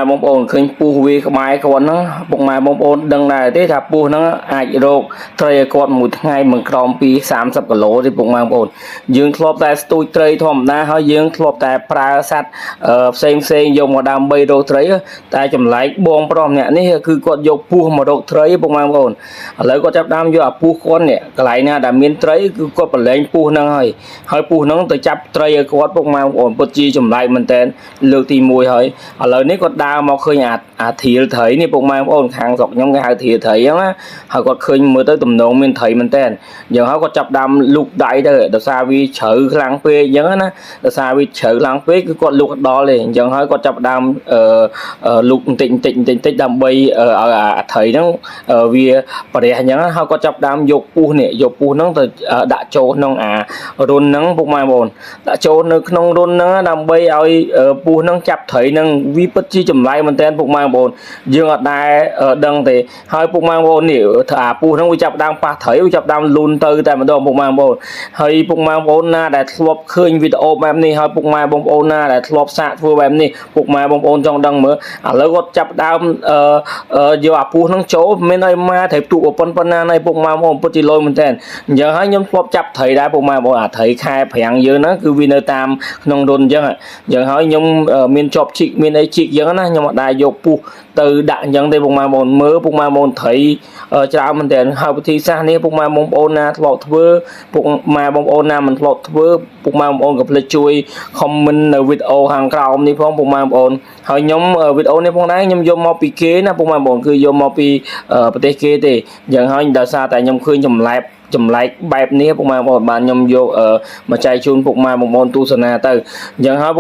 បងប្អូនឃើញពស់វាក្បែរគាត់ហ្នឹងពុកម៉ែបងប្អូនដឹងដែរទេថាពស់ហ្នឹងអាចរកត្រីឲ្យគាត់មួយថ្ងៃមិនក្រោមពី30គីឡូទេពុកម៉ែបងប្អូនយើងធ្លាប់តែស្ទូចត្រីធម្មតាហើយយើងធ្លាប់តែប្រើសត្វផ្សេងផ្សេងៗយកមកដើម្បីរកត្រីតែចម្លែកបងប្រុសម្នាក់នេះគឺគាត់យកពស់មករកត្រីពុកម៉ែបងប្អូនឥឡូវគាត់ចាប់ដើមយកអាពស់គាត់នេះកន្លែងណាដែលមានត្រីគឺគាត់ប្រឡែងពស់ហ្នឹងហើយហើយពស់ហ្នឹងទៅចាប់ត្រីឲ្យគាត់ពុកម៉ែបងប្អូនពិតជាចម្លែកមែនតើលើកទី1ហើយឥឡូវនេះគាត់ដើរមកឃើញអាអាធៀលត្រីនេះពុកម៉ែបងប្អូនខាងស្រុកខ្ញុំគេហៅធៀលត្រីហ្នឹងណាហើយគាត់ឃើញមើលទៅទំនងមានត្រីមែនតើយ៉ាងហើយគាត់ចាប់ដើមលូកដៃទៅដោយសារវាជ្រៅខ្លាំងពេកអញ្ចឹងណាដោយសារវាជ្រៅខ្លាំងពេកគឺគាត់លូកដល់ទេអញ្ចឹងហើយគាត់ចាប់ដើមអឺលូកបន្តិចបន្តិចបន្តិចបន្តិចដើម្បីឲ្យអាត្រីហ្នឹងវាប្រះអញ្ចឹងហើយគាត់ចាប់ដើមយកពស់នេះយកពស់ហ្នឹងទៅដាក់ចូលក្នុងអារុនហ្នឹងពុកម៉ែបងប្អូនដាក់ចូលនៅក្នុងរុនហ្នឹងដើម្បីឲ្យពស់ហ្នឹងចាប់ត្រីហ្នឹងវាពិតជាចម្លែកមែនទែនពុកម៉ែបងប្អូនយើងអត់ដែលដឹងទេហើយពុកម៉ែបងប្អូននេះអាពស់ហ្នឹងវាចាប់ដើមប៉ះត្រីវាចាប់ដើមលូនទៅតែម្ដងពុកម៉ែបងប្អូនហើយពុកម៉ែបងប្អូនណាដែលធ្លាប់ឃើញវីដេអូបែបនេះហើយពុកម៉ែបងប្អូនណាដែលធ្លាប់សាកធ្វើបែបនេះពុកម៉ែបងប្អូនចង់ដឹងមើលឥឡូវគាត់ចាប់ដើមយកអាពស់ហ្នឹងចូលមានឲ្យម៉ែត្រីផ្ទុកប៉ុណ្ណាណៃពុកម៉ែបងប្អូនពិតជាលយមែនទែនអញ្ចឹងហើយខ្ញុំធ្លាប់ចាប់ត្រីដែរពុកម៉ែបងប្អូនអាត្រីខែប្រាំងយើងហ្នឹងគឺវានៅតាមក្នុងរុនអញ្ចឹងអញ្ចឹងហើយខ្ញុំមានជាប់ជីកមានអីជីកអញ្ចឹងណាខ្ញុំអត់ដែរយកពស់ទៅដាក់អញ្ចឹងទេពុកម៉ែបងប្អូនមើលពុកម៉ែបងប្អូនត្រីច្រើនមែនទែនហើយវិធីសាស្ត្រនេះពុកម៉ែបងប្អូនណាធ្លាប់ធ្វើពុកម៉ែបងប្អូនណាមិនធ្លាប់ធ្វើពុកម៉ែបងប្អូនកុំភ្លេចជួយ comment នៅវីដេអូខាងក្រោមនេះផងពុកម៉ែបងប្អូនហើយខ្ញុំវីដេអូនេះផងដែរខ្ញុំយកមកពីគេណាពុកម៉ែបងប្អូនគឺយកមកពីប្រទេសគេទេអញ្ចឹងហើយដោយសារតែខ្ញុំឃើញចម្លែកចម្លែកបែបនេះពុកម៉ែបងប្អូនបានខ្ញុំយកមកចែកជូនពុកម៉ែបងប្អូនទស្សនាទៅអញ្ចឹងហើយ។